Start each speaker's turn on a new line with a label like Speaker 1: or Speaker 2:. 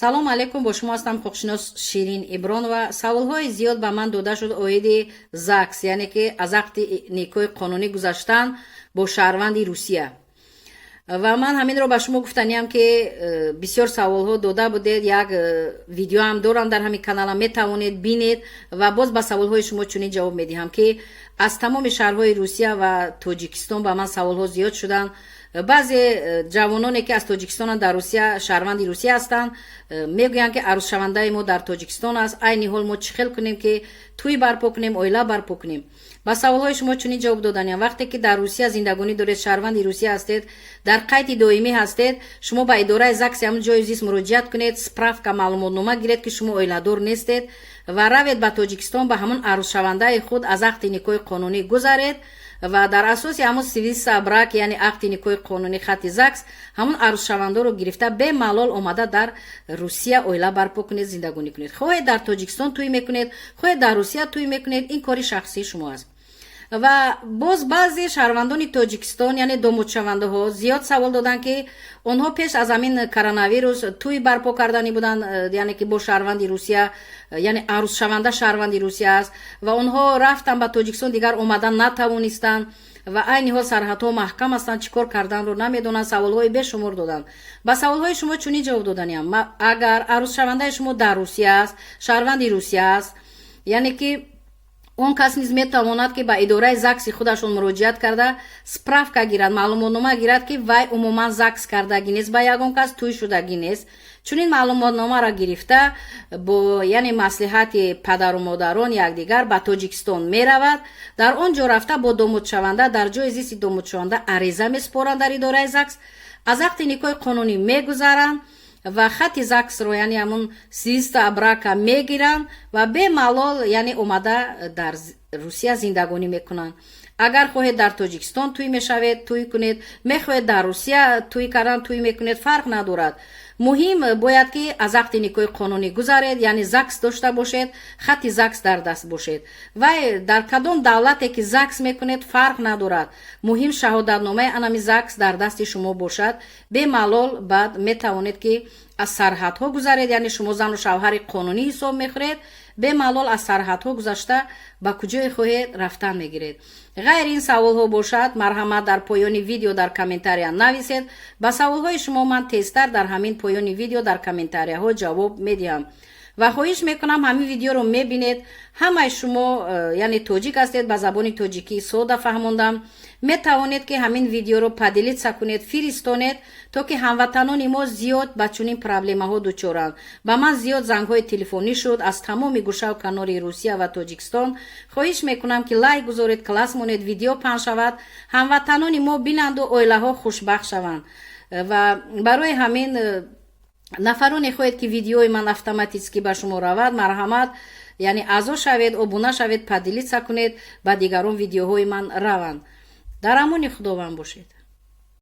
Speaker 1: Салом алейкум, бо шумо ҳастам ҳуқуқшинос Ширин Ибронова. Саволҳои зиёд ба ман дода шуд оиди ЗАГС, яъне ки аз ақди никоҳи қонунӣ гузаштан бо шаҳрванди Русия. Ва ман ҳаминро ба шумо гуфтаниям, ки бисёр саволҳо дода будед. Як видеоам дорам дар ҳамин каналам, метавонед бинед. Ва боз ба саволҳои шумо чунин ҷавоб медиҳам, ки аз тамоми шаҳрҳои Русия ва Тоҷикистон ба ман саволҳо зиёд шуданд. Баъзе ҷавононе, ки аз Тоҷикистонанд, дар Русия, шаҳрванди Русия ҳастанд, мегӯянд, ки арӯзшавандаи мо дар Тоҷикистон аст, айни ҳол мо чӣ хел кунем, ки тӯй барпо кунем, оила барпо кунем? Ба саволҳои шумо чунин ҷавоб доданиям: вақте ки дар Русия зиндагонӣ доред, шаҳрванди Русия ҳастед, дар қайди доимӣ ҳастед, шумо ба идораи ЗАГСи ҳамун ҷои зист муроҷиат кунед, справка, маълумотнома гиред, ки шумо оиладор нестед, ва равед ба Тоҷикистон, ба ҳамун арӯзшавандаи худ аз ақди никоҳи қонунӣ гузаред ва дар асоси ҳамун свидетельство о браке, яъне ақди никоҳи қонунӣ, хати ЗАГС, ҳамун арӯзшавандаро гирифта, бемалол омада дар Русия оила барпо кунед, зиндагонӣ кунед. Хоҳед, дар Тоҷикистон тӯй мекунед, хоҳед, дар Русия тӯй мекунед, ин кори шахсии шумо аст. Ва боз баъзе шаҳрвандони Тоҷикистон, яъне домодшавандаҳо, зиёд савол доданд, ки онҳо пеш аз ҳамин коронавирус тӯй барпо карданӣ буданд, яъне ки бо шаҳрванди Русия, яъне арӯзшаванда шаҳрванди Русия аст, ва онҳо рафтанд ба Тоҷикистон, дигар омадан натавонистанд ва айни ҳол сарҳадҳо маҳкам ҳастанд, чӣ кор карданро намедонанд. Саволҳои бешумор доданд. Ба саволҳои шумо чунин ҷавоб доданиям: агар арӯзшавандаи шумо дар Русия аст, шаҳрванди Русия аст, яъне ки он кас низ метавонад, ки ба идораи ЗАГСи худашон муроҷиат карда, справка гирад, маълумотнома гирад, ки вай умуман ЗАГС кардагӣ нест, ба ягон кас тӯй шудагӣ нест. Чунин маълумотномаро гирифта, бо яъне маслиҳати падару модарон якдигар ба Тоҷикистон меравад. Дар он ҷо рафта, бо домодшаванда дар ҷои зисти домодшаванда ариза месупоранд, дар идораи ЗАГС аз ақди никоҳи қонунӣ мегузаранд ва хати ЗАГСро, яъне ҳамун свидетельство о брака мегиранд ва бемалол, яъне омада дар Русия зиндагонӣ мекунанд. Агар хоҳед, дар Тоҷикистон тӯй мешавед, тӯй кунед, мехоҳед дар Русия тӯй кардан, тӯй мекунед, фарқ надорад. Муҳим, бояд ки аз ақди никоҳи қонунӣ гузаред, яъне ЗАГС дошта бошед, хати ЗАГС дар даст бошед. Вай дар кадом давлате ки ЗАГС мекунед, фарқ надорад, муҳим шаҳодатномаи анами ЗАГС дар дасти шумо бошад. Бемалол баъд метавонед, ки аз сарҳадҳо гузаред, яъне шумо зану шавҳари қонунӣ ҳисоб мехӯред, бемалол аз сарҳадҳо гузашта, ба куҷое хоҳед рафтан мегиред. Ғайри ин саволҳо бошад, марҳамат, дар поёни видео дар комментария нависед. Ба саволҳои шумо ман тезтар дар ҳамин поёни видео дар комментарияҳо ҷавоб медиҳам. Ва хоҳиш мекунам, ҳамин видеоро мебинед, ҳамаи шумо яъне тоҷик ҳастед, ба забони тоҷикӣ сода фаҳмондам, метавонед, ки ҳамин видеоро поделиться кунед, фиристонед, то ки ҳамватанони мо зиёд ба чунин проблемаҳо дучоранд. Ба ман зиёд зангҳои телефонӣ шуд аз тамоми гӯшаву канори Русия ва Тоҷикистон. Хоҳиш мекунам, ки лайк гузоред, класс монед, видео паҳн шавад, ҳамватанони мо бинанду оилаҳо хушбахт шаванд. Ва барои ҳамин нафароне хоҳед, ки видеои ман автоматически ба шумо равад, марҳамат, яъне аъзо шавед, обуна шавед, поделиться кунед, ба дигарон видеоҳои ман раванд. Дар амони Худованд бошед.